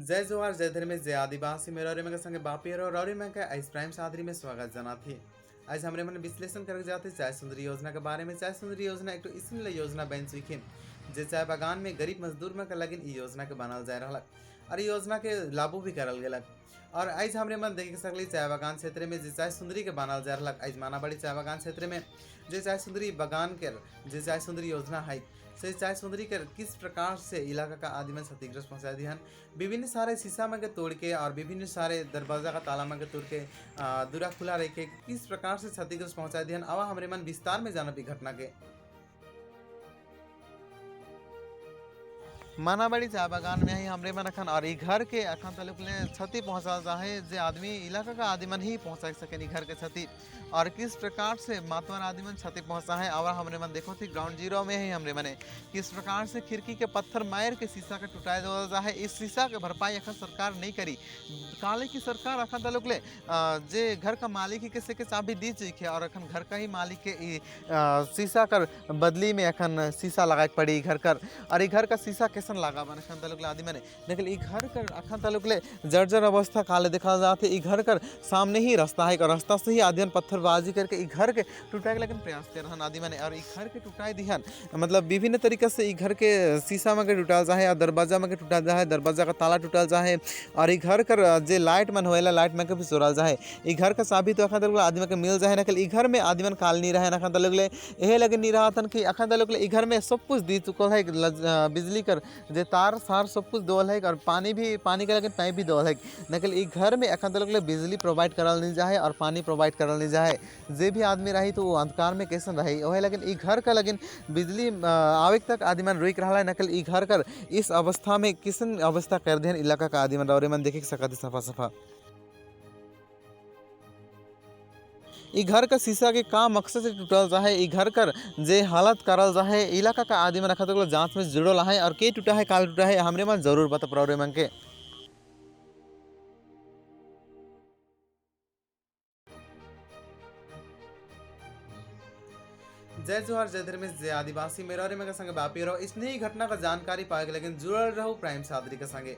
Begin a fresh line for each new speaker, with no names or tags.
जय जोहार, जय धर्मेश, जय आदिवासी। मेरा रौरी संगे बापी और रौरी में का आइस प्राइम सादरी में स्वागत जनाथी। आज हमरे मन विश्लेषण करके जाते चाय सुंदरी योजना के बारे में। चाय सुंदरी योजना एक इसलिए योजना बन चुकी जे चाय बागान में गरीब मजदूर में के लगिन ई योजना के बनाल जा रहा और योजना के लागू भी करल गेलक। और आज हमरे मन देख सकली चाय बागान क्षेत्र में जे चाय सुंदरी के बनाल जा रहा। आज मानाबड़ी चाय बागान क्षेत्र में जे चाय सुंदरी बागान के जे चाय सुंदरी योजना है से चाय सुंदरी के किस प्रकार से इलाका का आदमी में क्षतिग्रस्त पहुंचा दिहन। विभिन्न सारे शीशा में के तोड़ के और विभिन्न सारे दरवाजा का ताला में के तोड़ के दूरा खुला रह के किस प्रकार से क्षतिग्रस्त पहुंचा दिहन, आवा हमरे मन विस्तार में जानब घटना के। मानाबड़ी चाय बागान में ही हमरे मन अखन और घर के अखन तलुक ले क्षति पहुंचा जाहे जे आदमी इलाका का आदमी मन ही पहुंचा सके घर के क्षति और किस प्रकार से मातवर आदमी मन क्षति पहुंचा है। और हमरे मन देखो थी ग्राउंड जीरो में ही हमरे मने किस प्रकार से खिड़की के पत्थर मार के शीशा के टुटाए दिया जाहे। इस शीशा के भरपाई अखन सरकार नहीं करी, काले की सरकार अखन तलुक ले जे घर का मालिक ही के के चाबी दी चुकी है और अखन घर का ही मालिक के शीशा कर बदली में अखन शीशा लगाए पड़ी घर कर। और घर का शीशा कैसन लगा बन अखन तलुक ले आदमी ने लेकिन ई घर कर अखन तलुक ले जर्जर अवस्था काले देखा जाते। ई घर कर सामने ही रास्ता है और रास्ता से ही आदियन पत्थरबाजी करके ई घर के टूटाए के लेकिन प्रयास कर रहन आदमी ने। और ई घर के टूटाए दिहन मतलब विभिन्न तरीका से ई घर के शीशा में के टूटल जाहे और दरवाजा में के टूटल जाहे, दरवाजा का ताला टूटल जाहे और ई घर कर जे लाइट मन होएला लाइट में के भी चोरल जाहे। ई घर का चाबी तो अखन तलुक आदमी के मिल जाहे ना, ई घर में आदमी मन काल नहीं रहे अखन तलुक ले। एहे लगे नहीं रहा थन कि अखन तलुक ले ई घर में सब कुछ दी चुकल है, बिजली कर जे तार सार सब कुछ दोल है और पानी भी पानी के लगे पाइप भी दोल है, नकल ई घर में अखन तलुक ले बिजली प्रोवाइड करल नहीं जाहे और पानी प्रोवाइड करल नहीं जाहे। जे भी आदमी रही तो वो अंधकार में कैसन रही ओहे, लेकिन ई घर का लेकिन बिजली आवे तक आदमी मन रुक रहा है नकल ई घर कर इस अवस्था में किसन अवस्था कर देन इलाका का आदमी मन और मन देख सकत सफा सफा। ई घर का शीशा के का मकसद से टूटल जाहे, ई घर कर जे हालत करल जाहे इलाका का आदमी मन अखन तक जांच में जुड़ल है और के टूटा है काल टूटा है हमरे मन जरूर बता प्रौरे मन के। जय जोहार, जय धर्मेश, जय आदिवासी। मेरा और मेरे संगे बापी रहो। इस नई घटना का जानकारी पाए लेकिन जुड़ल रहो प्राइम सादरी के संगे।